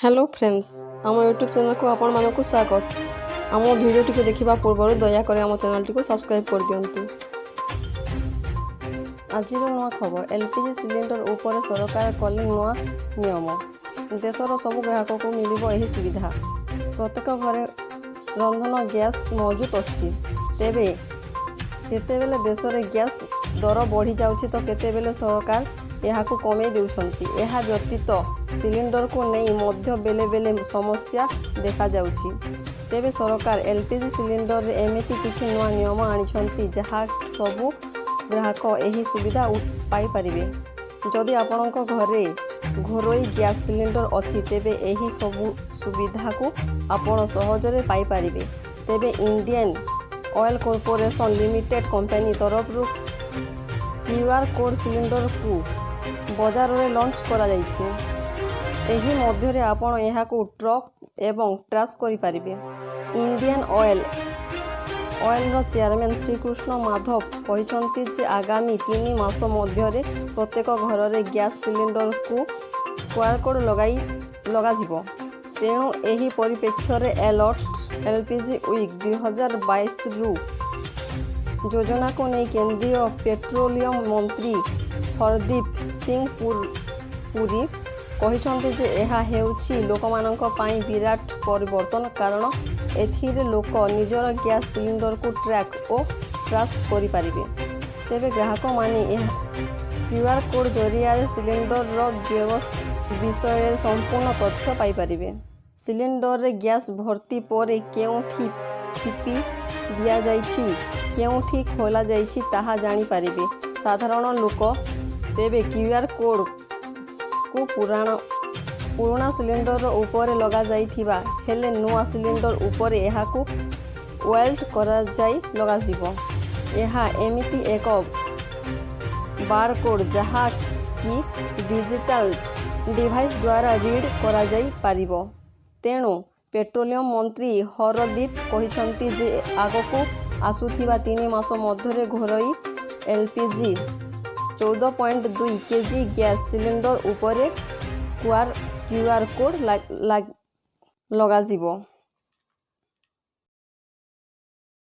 Hello friends, ଆମ YouTube ଚ୍ୟାନେଲକୁ ଆପଣମାନଙ୍କୁ ସ୍ୱାଗତ। ଆମ ଭିଡ଼ିଓଟିକୁ ଦେଖିବା ପୂର୍ବରୁ ଦୟାକରି ଆମ ଚ୍ୟାନେଲଟିକୁ ସବସ୍କ୍ରାଇବ୍ କରିଦିଅନ୍ତୁ। ଆଜିର ନୂଆ ଖବର: ଏଲ୍ପିଜି ସିଲିଣ୍ଡର ଉପରେ ସରକାର କଲେ ନୂଆ ନିୟମ। ଦେଶର ସବୁ ଗ୍ରାହକଙ୍କୁ ମିଳିବ ଏହି ସୁବିଧା। ପ୍ରତ୍ୟେକ ଘରେ ରନ୍ଧନ ଗ୍ୟାସ୍ ମହଜୁଦ ଅଛି। ତେବେ କେତେବେଳେ ଦେଶରେ ଗ୍ୟାସ୍ ଦର ବଢ଼ିଯାଉଛି ତ କେତେବେଳେ ସରକାର ଏହାକୁ କମାଇ ଦେଉଛନ୍ତି। ଏହା ବ୍ୟତୀତ ସିଲିଣ୍ଡରକୁ ନେଇ ମଧ୍ୟ ବେଳେ ବେଳେ ସମସ୍ୟା ଦେଖାଯାଉଛି। ତେବେ ସରକାର ଏଲ୍ପିଜି ସିଲିଣ୍ଡରରେ ଏମିତି କିଛି ନୂଆ ନିୟମ ଆଣିଛନ୍ତି, ଯାହା ସବୁ ଗ୍ରାହକ ଏହି ସୁବିଧା ପାଇପାରିବେ। ଯଦି ଆପଣଙ୍କ ଘରେ ଘରୋଇ ଗ୍ୟାସ୍ ସିଲିଣ୍ଡର ଅଛି, ତେବେ ଏହି ସବୁ ସୁବିଧାକୁ ଆପଣ ସହଜରେ ପାଇପାରିବେ। ତେବେ Indian oil corporation limited company ତରଫରୁ କ୍ୟୁଆର୍ କୋଡ୍ ସିଲିଣ୍ଡରକୁ ବଜାରରେ ଲଞ୍ଚ କରାଯାଇଛି। ଏହି ମଧ୍ୟରେ ଆପଣ ଏହାକୁ ଟ୍ରାକ୍ ଏବଂ ଟ୍ରେସ୍ କରିପାରିବେ। ଇଣ୍ଡିଆନ୍ ଅଏଲ୍ର ଚେୟାରମ୍ୟାନ୍ ଶ୍ରୀକୃଷ୍ଣ ମାଧବ କହିଛନ୍ତି ଯେ ଆଗାମୀ 3 ମାସ ମଧ୍ୟରେ ପ୍ରତ୍ୟେକ ଘରରେ ଗ୍ୟାସ୍ ସିଲିଣ୍ଡରକୁ କ୍ୟୁଆର୍ କୋଡ୍ ଲଗାଯିବ। ତେଣୁ ଏହି ପରିପ୍ରେକ୍ଷୀରେ ଆଲର୍ଟ ଏଲ୍ପିଜି ୱିକ୍ 2022ରୁ ଯୋଜନାକୁ ନେଇ କେନ୍ଦ୍ରୀୟ ପେଟ୍ରୋଲିୟମ ମନ୍ତ୍ରୀ ହରଦୀପ ସିଂ ପୁରୀ କହିଛନ୍ତି ଯେ ଏହା ହେଉଛି ଲୋକମାନଙ୍କ ପାଇଁ ବିରାଟ ପରିବର୍ତ୍ତନ, କାରଣ ଏଥିରେ ଲୋକ ନିଜର ଗ୍ୟାସ୍ ସିଲିଣ୍ଡରକୁ ଟ୍ରାକ୍ ଓ ଟ୍ରେସ୍ କରିପାରିବେ। ତେବେ ଗ୍ରାହକମାନେ ଏହା କ୍ୟୁଆର୍ କୋଡ୍ ଜରିଆରେ ସିଲିଣ୍ଡରର ବିଷୟରେ ସମ୍ପୂର୍ଣ୍ଣ ତଥ୍ୟ ପାଇପାରିବେ। ସିଲିଣ୍ଡରରେ ଗ୍ୟାସ୍ ଭର୍ତ୍ତି ପରେ କେଉଁଠି ଠିପି ଦିଆଯାଇଛି, କେଉଁଠି ଖୋଲାଯାଇଛି, ତାହା ଜାଣିପାରିବେ ସାଧାରଣ ଲୋକ। ତେବେ କ୍ୟୁଆର୍ କୋଡ୍କୁ ପୁରୁଣା ସିଲିଣ୍ଡର ଉପରେ ଲଗାଯାଇଥିବା ହେଲେ ନୂଆ ସିଲିଣ୍ଡର ଉପରେ ଏହାକୁ ୱେଲ୍ଡ କରାଯାଇ ଲଗାଯିବ। ଏହା ଏମିତି ଏକ ବାରକୋଡ୍, ଯାହାକି ଡିଜିଟାଲ ଡିଭାଇସ୍ ଦ୍ୱାରା ରିଡ୍ କରାଯାଇପାରିବ। ତେଣୁ ପେଟ୍ରୋଲିୟମ ମନ୍ତ୍ରୀ ହରଦୀପ କହିଛନ୍ତି ଯେ ଆଗକୁ ଆସୁଥିବା 3 ମାସ ମଧ୍ୟରେ ଘରୋଇ ଏଲ୍ପିଜି 14.2 କେଜି ଗ୍ୟାସ୍ cylinder ଉପରେ କ୍ୟୁଆର୍ କୋଡ୍ ଲଗାଯିବ।